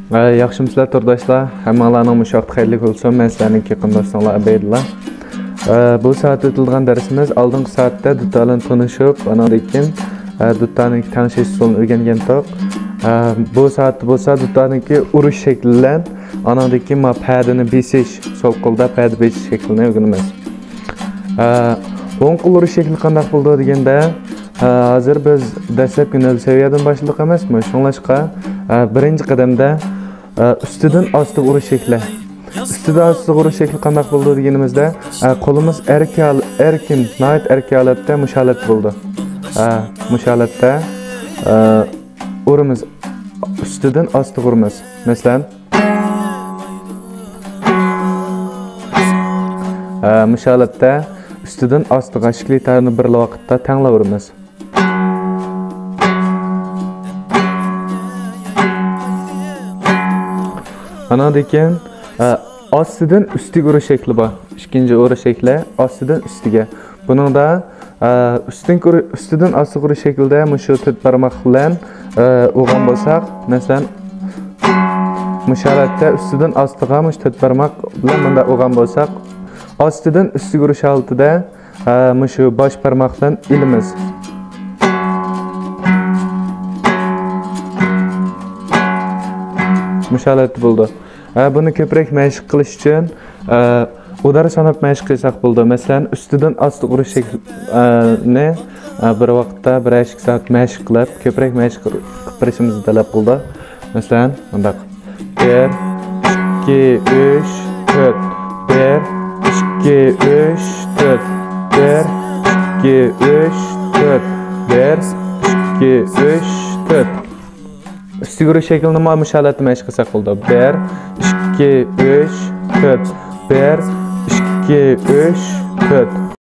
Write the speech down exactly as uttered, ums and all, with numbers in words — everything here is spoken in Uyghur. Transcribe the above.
ئە، ياخشىمۇسىلەر تورداشلار؟ ھەممىڭلارنىڭ مۇشۇ ۋاقتى خەيرلىك بولسۇن. مەن سىلەرنىڭ يېقىن دوستۇڭلار ئەبەيدۇللا. ئە، بۇ سائەتتە ئۆتىدىغان دەرسىمىز ئالدىنقى سائەتتە دۇتار بىلەن تونۇشۇپ، ئاناندىن كېيىن، ئە، دۇتارنىڭكى تەڭشەش ئۇسۇلىنى ئۆگەنگەنتۇق. ئە، بۇ سائەتتە بولسا دۇتارنىڭكى ئۇرۇش شەكلى بىلەن ئاناندىن كېيىن ما پەدىنى بېسىش، سول قولدا پەدە بېسىش شەكلىنى ئۆگىنىمىز. ئە، ئوڭ قول ئۇرۇش شەكلى قانداق بولىدۇ دېگەندە، ئە، ھازىر بىز دەسلەپكى نۆل سەۋىيەدىن باشلىدۇق ئەمەسمۇ؟ شۇڭلاشقا، ئە، بىرىنچى قەدەمدە، ئە، ئۈستىدىن ئاستىغا ئۇرۇش شەكلى. ئۈستىدىن ئاستىغا ئۇرۇش شەكلى قانداق بولىدۇ دېگىنىمىزدە، ئە، قولىمىز ئەركىن ھال-، ئەركىن، ناھايىتى ئەركىن ھالەتتە مۇشۇ ھالەتتە بولىدۇ. ئە، مۇشۇ ھالەتتە، ئە، ئۇرىمىز. ئۈستىدىن ئاستىغا ئۇرىمىز. مەسىلەن، ئە، مۇشۇ ھالەتتە ئۈستىدىن ئاستىغا ئىككىلا تارنى بىرلا ۋاقىتتا تەڭلا ئۇرىمىز. ئاناندىن كېيىن، ئە، ئاستىدىن ئۈستىگە ئۇرۇش شەكلى بار. ئىككىنچى ئۇرۇش شەكلى ئاستىدىن ئۈستىگە. بۇنىڭدا، ئە، ئۈستۈنكى ئۇرۇ-، ئۈستىدىن ئاستىغا ئۇرۇش شەكلىدە مۇشۇ تۆت بارماق بىلەن، ئە، ئۇرغان بولساق، مەسىلەن، مۇشۇ ھالەتتە ئۈستىدىن ئاستىغا مۇشۇ تۆت بارماق بىلەن مۇنداق ئۇرغان بولساق، ئاستىدىن ئۈستىگە ئۇرۇش ھالىتىدە، ئە، مۇشۇ باش بارماق بىلەن ئېلىمىز. مۇشۇ ھالەتتە بولىدۇ. ئە، بۇنى كۆپرەك مەشىق قىلىش ئۈچۈن، ئە، ئۇدار ساناپ مەشىق قىلساق بولىدۇ. مەسىلەن، ئۈستىدىن ئاستىغا ئۇرۇش شەكلىنى، ئە، بىر ۋاقىتتا بىرەر ئىككى سائەت مەشىق قىلىپ، كۆپرەك مەشىق قىلىپ بېرىشىمىزنى تەلەپ قىلىدۇ. مەسىلەن، مۇنداق. بىر، ئىككى، ئۈچ، تۆت. بىر، ئىككى، ئۈچ، تۆت. بىر، ئىككى، ئۈچ، تۆت. بىر، ئىككى، ئۈچ، تۆت. ئۈستىگە ئۇرۇش شەكلىنى مانا مۇشۇ ھالەتتە مەشىق قىلساق بولىدۇ. بىر، ئىككى، ئۈچ، تۆت. بىر، ئىككى، ئۈچ، تۆت.